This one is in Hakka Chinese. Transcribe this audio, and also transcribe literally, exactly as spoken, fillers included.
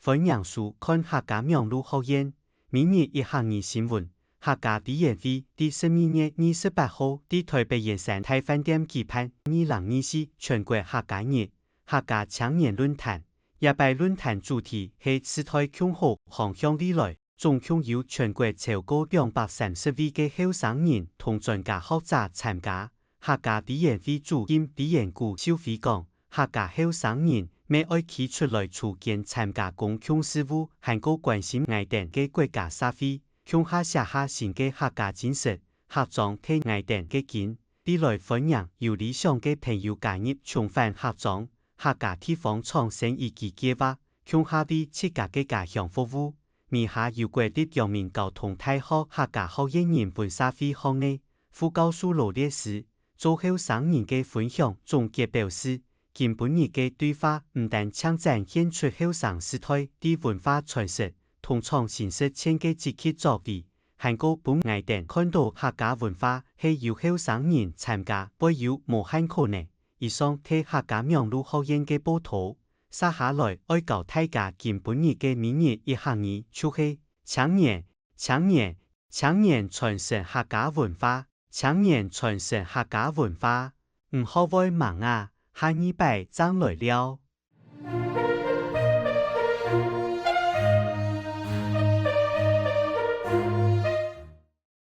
歡迎收看客家網路學院每日一客語新聞。客家委員會第十二月二十八號在臺北圓山大飯店舉辦二零二四全國客家日客家青年論壇。這擺論壇主題係時代共好，方向未來。總共有全國超過兩百三十位个後生人同專家學者參加。客家委員會主任委員古秀妃講，客家後生人乜愛企出來，除勻參加公共事務，還過關心𠊎等个國家社會，共下寫下新个客家精神，客庄在𠊎等个根。未來歡迎有理想个朋友加入重返客庄、客家地方創生以及計畫，共下為自家个家鄉服務。 尾下由國立陽明交通大學客家學院人文社會學系副教授羅烈士做後生人个分享總結表示，今晡日个對話毋單淨展現出後生時代在文化傳承同創新實踐个積極作為，還過分𠊎等看著客家文化係有後生人參加會有無限可能。以上係客家網路學院个報導。 接下來愛教大家今晡日个每日一客語，就係青年，青年，青年傳承客家文化，青年傳承客家文化，毋學會吂啊，下二擺正來尞。